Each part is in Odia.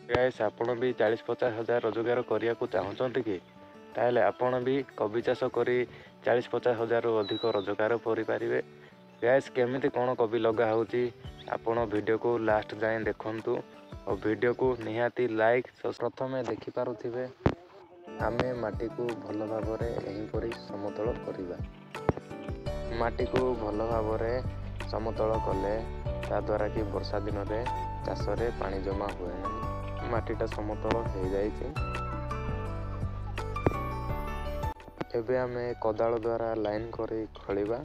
ଗାଇସ୍, ଆପଣ ବି 40-50 ହଜାର ରୋଜଗାର କରିବାକୁ ଚାହୁଁଛନ୍ତି କି? ତାହେଲେ ଆପଣ ବି କୋବି ଚାଷ କରି 40-50 ହଜାରରୁ ଅଧିକ ରୋଜଗାର କରିପାରିବେ। ଗାଇସ୍, କେମିତି କ'ଣ କୋବି ଲଗା ହେଉଛି ଆପଣ ଭିଡ଼ିଓକୁ ଲାଷ୍ଟ ଯାଏଁ ଦେଖନ୍ତୁ ଓ ଭିଡ଼ିଓକୁ ନିହାତି ଲାଇକ୍। ପ୍ରଥମେ ଦେଖିପାରୁଥିବେ, ଆମେ ମାଟିକୁ ଭଲ ଭାବରେ ଏହିପରି ସମତଳ କରିବା। ମାଟିକୁ ଭଲ ଭାବରେ ସମତଳ କଲେ ତାଦ୍ୱାରା କି ବର୍ଷା ଦିନରେ ଚାଷରେ ପାଣି ଜମା ହୁଏ ନାହିଁ। ମାଟିଟା ସମତଳ ହେଇଯାଇଛି। ଏବେ ଆମେ କୋଦାଳ ଦ୍ୱାରା ଲାଇନ୍ କରି ଖୋଳିବା,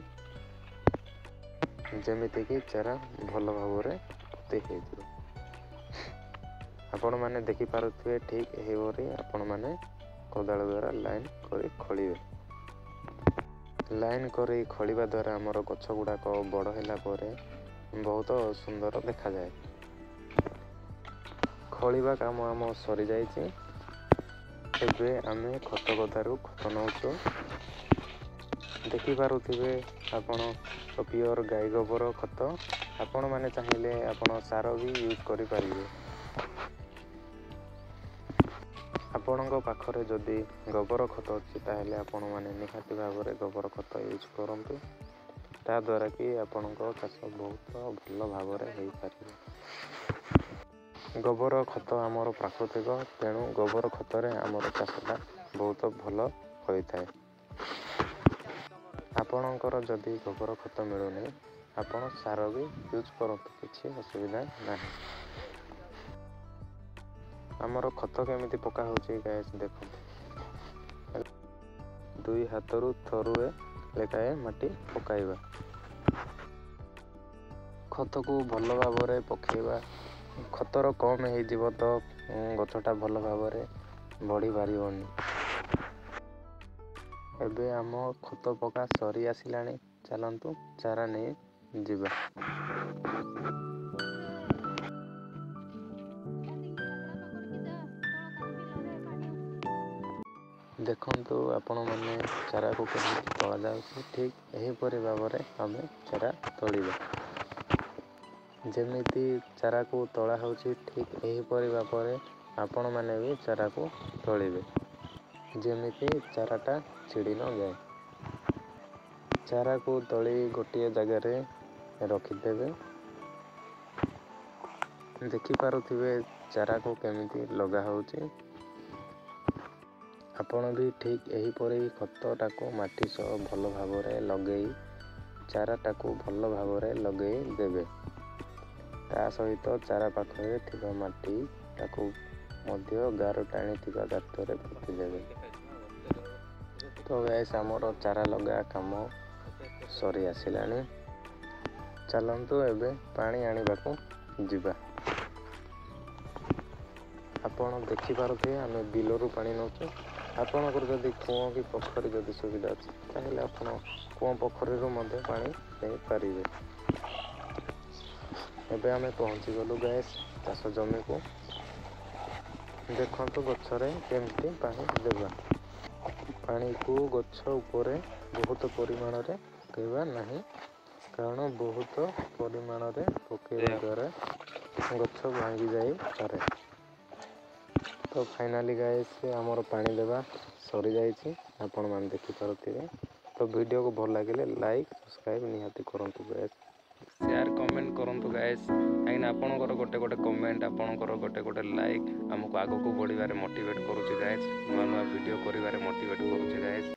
ଯେମିତିକି ଚାରା ଭଲ ଭାବରେ ପୋତି ହେଇଯିବ। ଆପଣମାନେ ଦେଖିପାରୁଥିବେ, ଠିକ୍ ଏହିପରି ଆପଣମାନେ କୋଦାଳ ଦ୍ୱାରା ଲାଇନ୍ କରି ଖୋଳିବେ। ଲାଇନ୍ କରି ଖୋଳିବା ଦ୍ୱାରା ଆମର ଗଛ ଗୁଡ଼ାକ ବଡ଼ ହେଲା ପରେ ବହୁତ ସୁନ୍ଦର ଦେଖାଯାଏ। ଖୋଳିବା କାମ ଆମ ସରିଯାଇଛି। ଏବେ ଆମେ ଖତ ଗଦାରୁ ଖତ ନେଉଛୁ। ଦେଖିପାରୁଥିବେ ଆପଣ, ପିଓର ଗାଈ ଗୋବର ଖତ। ଆପଣମାନେ ଚାହିଁଲେ ଆପଣ ସାର ବି ୟୁଜ୍ କରିପାରିବେ। ଆପଣଙ୍କ ପାଖରେ ଯଦି ଗୋବର ଖତ ଅଛି, ତାହେଲେ ଆପଣମାନେ ନିହାତି ଭାବରେ ଗୋବର ଖତ ୟୁଜ୍ କରନ୍ତୁ, ତାଦ୍ୱାରା କି ଆପଣଙ୍କ ଚାଷ ବହୁତ ଭଲ ଭାବରେ ହେଇପାରିବ। ଗୋବର ଖତ ଆମର ପ୍ରାକୃତିକ, ତେଣୁ ଗୋବର ଖତରେ ଆମର ଚାଷଟା ବହୁତ ଭଲ ହୋଇଥାଏ। ଆପଣଙ୍କର ଯଦି ଗୋବର ଖତ ମିଳୁନି, ଆପଣ ସାର ବି ୟୁଜ୍ କରନ୍ତୁ, କିଛି ଅସୁବିଧା ନାହିଁ। ଆମର ଖତ କେମିତି ପକା ହେଉଛି ଗାଇସ୍ ଦେଖନ୍ତୁ। ଦୁଇ ହାତରୁ ଥରୁଏ ଲେଖାଏଁ ମାଟି ପକାଇବା। ଖତକୁ ଭଲ ଭାବରେ ପକାଇବା। ଖତର କମ୍ ହେଇଯିବ ତ ଗଛଟା ଭଲ ଭାବରେ ବଢ଼ି ପାରିବନି। ଏବେ ଆମ ଖତ ପକା ସରି ଆସିଲାଣି, ଚାଲନ୍ତୁ ଚାରା ନେଇ ଯିବା। ଦେଖନ୍ତୁ ଆପଣମାନେ, ଚାରାକୁ କେମିତି ତୋଳାଯାଉଛି। ଠିକ୍ ଏହିପରି ଭାବରେ ଆମେ ଚାରା ତୋଳିବା। ଯେମିତି ଚାରାକୁ ତୋଳା ହେଉଛି, ଠିକ୍ ଏହିପରି ଭାବରେ ଆପଣମାନେ ବି ଚାରାକୁ ତୋଳିବେ, ଯେମିତି ଚାରାଟା ଛିଡ଼ି ନଯାଏ। ଚାରାକୁ ତୋଳି ଗୋଟିଏ ଜାଗାରେ ରଖିଦେବେ। ଦେଖିପାରୁଥିବେ ଚାରାକୁ କେମିତି ଲଗା ହେଉଛି। ଆପଣ ବି ଠିକ୍ ଏହିପରି ଖତଟାକୁ ମାଟି ସହ ଭଲ ଭାବରେ ଲଗେଇ ଚାରାଟାକୁ ଭଲ ଭାବରେ ଲଗେଇ ଦେବେ। ତା ସହିତ ଚାରା ପାଖରେ ଥିବା ମାଟିଟାକୁ ମଧ୍ୟ ଗାର ଟାଣିଥିବା ଗାତରେ ପୋତିଦେବେ। ତ ଗାଇସ୍, ଆମର ଚାରା ଲଗା କାମ ସରି ଆସିଲାଣି। ଚାଲନ୍ତୁ ଏବେ ପାଣି ଆଣିବାକୁ ଯିବା। ଆପଣ ଦେଖିପାରୁଥିବେ, ଆମେ ବିଲରୁ ପାଣି ନେଉଛୁ। ଆପଣଙ୍କର ଯଦି କୂଅ କି ପୋଖରୀ ଯଦି ସୁବିଧା ଅଛି, ତାହେଲେ ଆପଣ କୂଅ ପୋଖରୀରୁ ମଧ୍ୟ ପାଣି ନେଇପାରିବେ। ଏବେ ଆମେ ପହଞ୍ଚିଗଲୁ ଗାଇସ୍ ଚାଷ ଜମିକୁ। ଦେଖନ୍ତୁ ଗଛରେ କେମିତି ପାଣି ଦେବା। ପାଣିକୁ ଗଛ ଉପରେ ବହୁତ ପରିମାଣରେ ପକାଇବା ନାହିଁ, କାରଣ ବହୁତ ପରିମାଣରେ ପକାଇବା ଦ୍ୱାରା ଗଛ ଭାଙ୍ଗି ଯାଇପାରେ। ତ ଫାଇନାଲି ଗାଇସ୍, ଆମର ପାଣି ଦେବା ସରିଯାଇଛି, ଆପଣମାନେ ଦେଖିପାରୁଥିବେ। ତ ଭିଡ଼ିଓକୁ ଭଲ ଲାଗିଲେ ଲାଇକ୍ ସବସ୍କ୍ରାଇବ୍ ନିହାତି କରନ୍ତୁ ଗାଇସ୍, ସେୟାର କମେଣ୍ଟ କରନ୍ତୁ ଗାଇସ୍, କାହିଁକିନା ଆପଣଙ୍କର ଗୋଟେ ଗୋଟେ କମେଣ୍ଟ, ଆପଣଙ୍କର ଗୋଟେ ଗୋଟେ ଲାଇକ୍ ଆମକୁ ଆଗକୁ ବଢ଼ିବାରେ ମୋଟିଭେଟ୍ କରୁଛି ଗାଇସ୍, ନୂଆ ନୂଆ ଭିଡ଼ିଓ କରିବାରେ ମୋଟିଭେଟ୍ କରୁଛି ଗାଇସ୍।